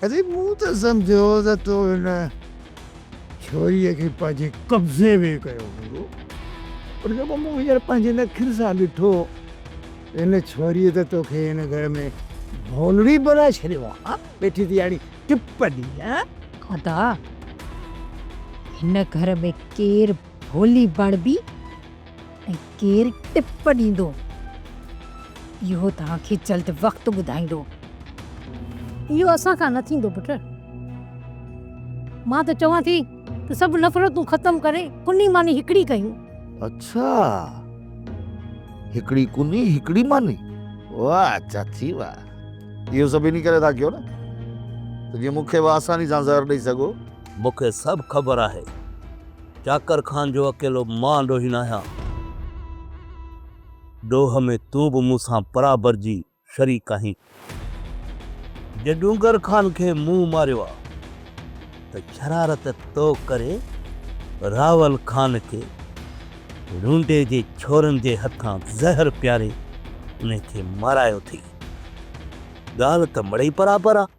ادي مون ته سمجهيو ته تو هن ڇوريء کي پنهنجي قبضي ۾ ڪيو هوندو، پر جيڪو مون هينئر پنهنجين اکين سان ڏٺو ته هن ڇوريء ته توکي هن گهر ۾ ڀولڙي بڻائي ڇڏيو آ. ها ويٺي ٿي هاڻي ٽپ ڏي ها. ادا هن گهر ۾ ڪير ڀولي بڻبي ۽ ڪير ٽپ ڏيندو، اهو توهان کي جلد وقت ٻڌائيندو. اهو اسان کان نه ٿيندو پٽ. مان ته چوان ٿي ته سڀ نفرتون ختم ڪري ڪني ماني هڪڙي ڪيون. اڇا هڪڙي ڪني هڪڙي ماني. واهه چاچي واهه. اهو سڀ انهي ڪري ٿا ڪيو نه ته جيئن مون کي به آساني سان زهر ڏئي سگهو. مون کي سڀ خبر آهي. چاڪر خان جو اڪيلو مان ڏوهي ناهيان. ڏوهه ۾ تون به مون سان برابر جي شريڪ آهين. جي ڏونگر خان کي مون ماريو آ ته شرارت تو ڪري راول خان کي رونڊي جي ڇورن جي هٿان زهر پياري انهي کي مارايو اٿئي. ڳالهه ته مڙئي برابر آ.